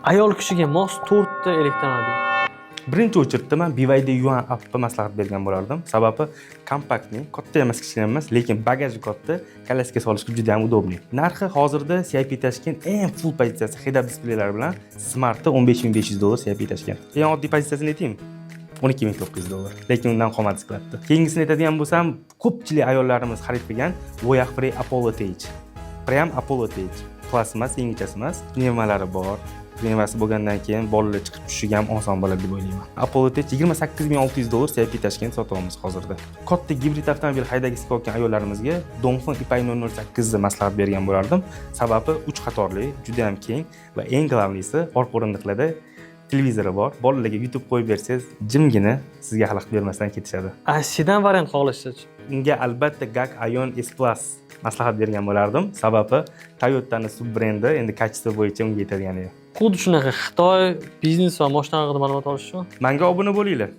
Ayol kishiga mos to'rtta elektromobil. Birinchi очередь da man BYD Yuan Up'ni maslahat bergan bo'lardim. Sababi компактный, katta emas, kichkina emas, lekin bagaji katta, коляска solishga juda ham удобный. Narxi hozirda CIP Tashkent eng full pozitsiyasi head-up displeylar bilan Smart'i 15 500 dollar CIP Tashkent. Eng oddiy pozitsiyasini aytaymi? 12 900 dollar. Lekin undan qolmadi складda. Keyingisini aytadigan bo'lsam, ko'pchilik ayollarimiz xarid qilgan Voyah Free Apollo Tech. Prям Apollo Tech. Plus emas, yangichasi emas. Pnevmalari bor. Pnevmasi bo'lgandan keyin bolalar chiqib tushishiga ham oson bo'ladi deb o'ylayman. Apollo Tech 28 600 dollar CIP Tashkent sotyapmiz hozirda. Katta gibrid avtomobil haydagisi kelayotgan ayollarimizga Dongfeng Epay 008 ni maslahat bergan bo'lardim. Sababi 3 qatorli, juda ham keng va eng главный si orqa o'rindiqlarda televizori bor. Bolalarga YouTube qo'yib bersangiz, jimgina sizga xalaqit bermasdan ketishadi. A sedan variant xohlashsachi? Unga albatta GAC Aion S Plus maslahat bergan bo'lardim. Sababi Toyota'ni sub brendi, endi качество bo'yicha unga yetadigani yo'q. Xuddi shunaqa Xitoy biznes va moshina haqida ma'lumot olish uchun Menga obuna bo'linglar.